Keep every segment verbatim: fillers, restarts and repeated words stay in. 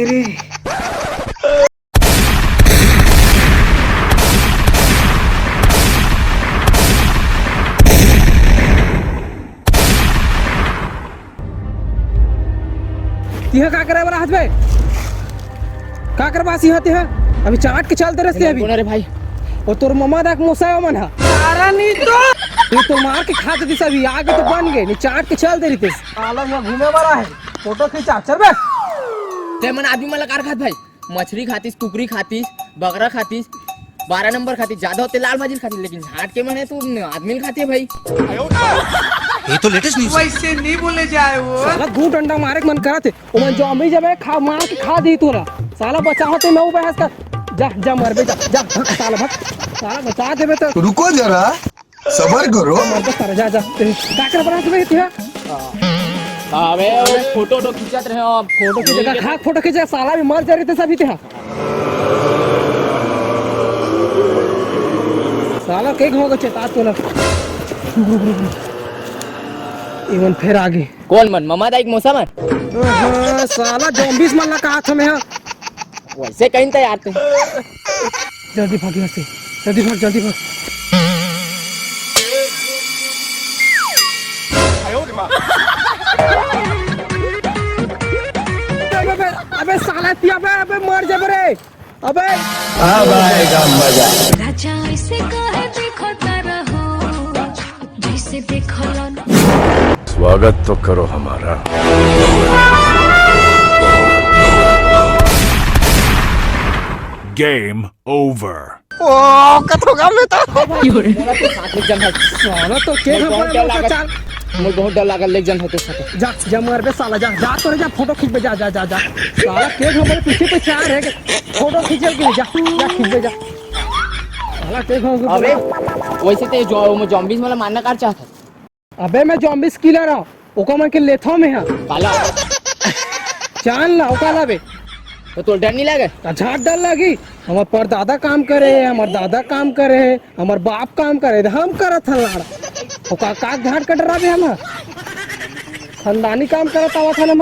रे। तिहा का करे वाला हाथ में? का करबा सिहा तिहा? अभी चाट के चल दे रस्ते अभी। कोन रे भाई? वो तोर ममा दा के मोसा मन हा। तारा नहीं तो। ये तो मार के खा देती सभी, आगे तो बन गए, नहीं चाट के चल दे रही थी। साला यहाँ घूमे वाला है, फोटो खींचा, चल बे। ते मन आदमी मन ला कार खात भाई, मछली खातिस, कुकरी खातिस, बकरा खातिस, बारह नंबर खातिस, ज्यादा होते लाल भाजी खातिस, लेकिन झाट के मन है तो आदमी खाते भाई। ये तो लेटेस्ट न्यूज़ है। वैसे नहीं बोले जाए वो। साला दू डंडा मारे के मन करत हे, ओमन जॉम्बी जबे खा, मार के खा दी तोला। साला बचा होते मैं बहस कर। जा, जा मरबे, जा, जा, भग साला, भग। साला बचा देबे तो। रुको जरा, सबर करो। मरबे साला, जा, जा। ए, का कर बना देबे तू? अबे वो फोटो वोटो खींचत रहे हो आप। फोटो की जगह खा, फोटो खींचे, साला भी मर जा रहे थे सभी ते। साला के घाव का चेता तोला। इवन फिर आगे। कोन मन? ममा दाई के मोसा मन? अहा, साला zombies मन ला कहा था मैं, हाँ। वैसे कहीं तो यार तू। जल्दी भाग यहाँ से। जल्दी भाग, जल्दी भाग। अबे, अबे, अबे, साला, अबे, अबे, मर जाबे रे। अबे। अब आएगा मजा। राजा ऐसे कहे देखो तारा हो, जैसे देखो लो ना। स्वागत तो करो हमारा। Game over। ओ, कत हो गया मैं तो। साथ ले जन है। साला तो के मोर बहुत डर लागत। मोर बहुत डर लागत, ले जन होते साथ। जा, जा मरबे साला, जा, जा तोरे जा, फोटो खींचबे, जा, जा, जा, जा। साला के हमरे पीछे पीछे आ रहे, फोटो खींचे के जा, जा खींचबे जा। साला के हम अबे, वैसे ते जो, वो zombies वाला मारना कार चाहता। अबे मैं zombies killer हूँ, ओका मन के लेथो में हा। काला। जान ला, ओका ला बे। तो तोर डर नहीं लगे? अच्छा, डर लगी। हमर परदादा काम करे हे, हमर दादा काम करे हे, हमर बाप काम करे हे, हम करत हन लाड़। ओका का झाट कटरा बे हम? खानदानी काम करत आवत हन हम।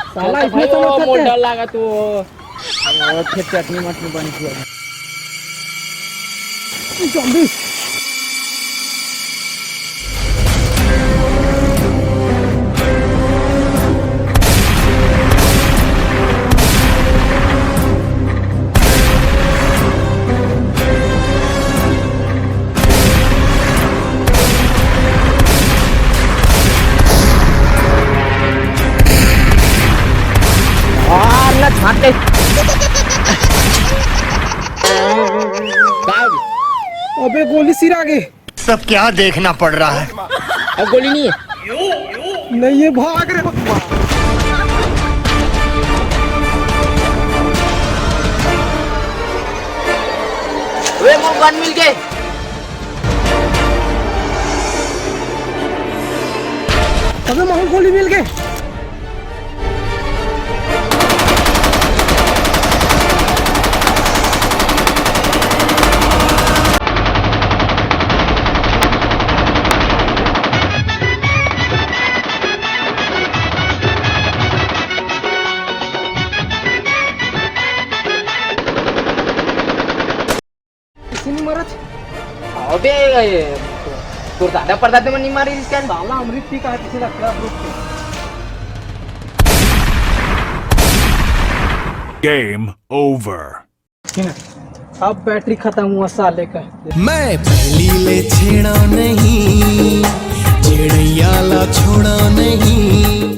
साला इसमें तो ओ, समझ मोर सकते हैं। डर लगा तू। ओ, फिर चटनी मटनी बन गया। Zombies। मार ना छाटे। का हो गया? अबे गोली सिरा गे। सब क्या देखना पड़ रहा है? अब गोली नहीं है। नहीं है, भाग रे। वे मोर गन मिल गए। अबे मोर गोली मिल गए। किसी नहीं मरत। अबे, ये, तोर दादा परदादा मन नहीं मारे इसका? साला अमृत पी का है, किसी का club road पे। Game over। ठीक है, अब battery खत्म हुआ साले का। मैं पहली ले छेड़ा नहीं, छेड़ैया ला छोड़ा नहीं।